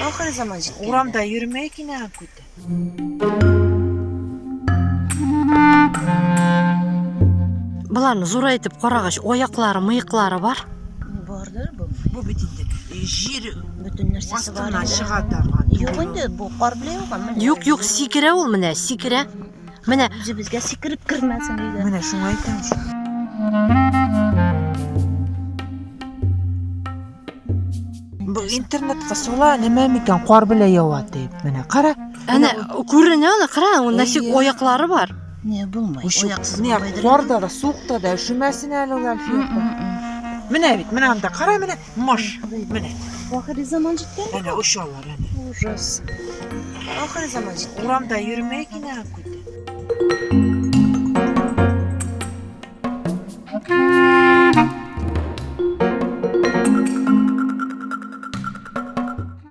Ахыр заман җиткән. Урамда йөрмәй кинә күтә. Боларны зурайтып карагач, аяклары, мыеклары бар. Бардыр бу. Бу бит инде җир Бөтен нәрсәсе бар. астыннан инде. чыга торган. Юк инде, бу кар белән юган. Менә. Юк, юк, сикерә ул менә, сикерә. Менә Үзебезгә сикереп кермәсен өйгә. Менә шуңа әйтәм шул. Бу интернетка сола нәмә микән кар белән ява дип. Менә кара. әнә күренә аны, кара, ул нәсик Әйе. аяклары бар. Не булмай. Аяксыз Не, булмайдыр. карда да, суыкта да өшемәсен әле ул Әлфия апа. Менә бит, менә анда кара, менә мыш. Менә. Ахыр заман җиткән. Әнә очалар әнә. Ужас. Ахыр заман җиткән. Урамда йөрмәй кинә күтә.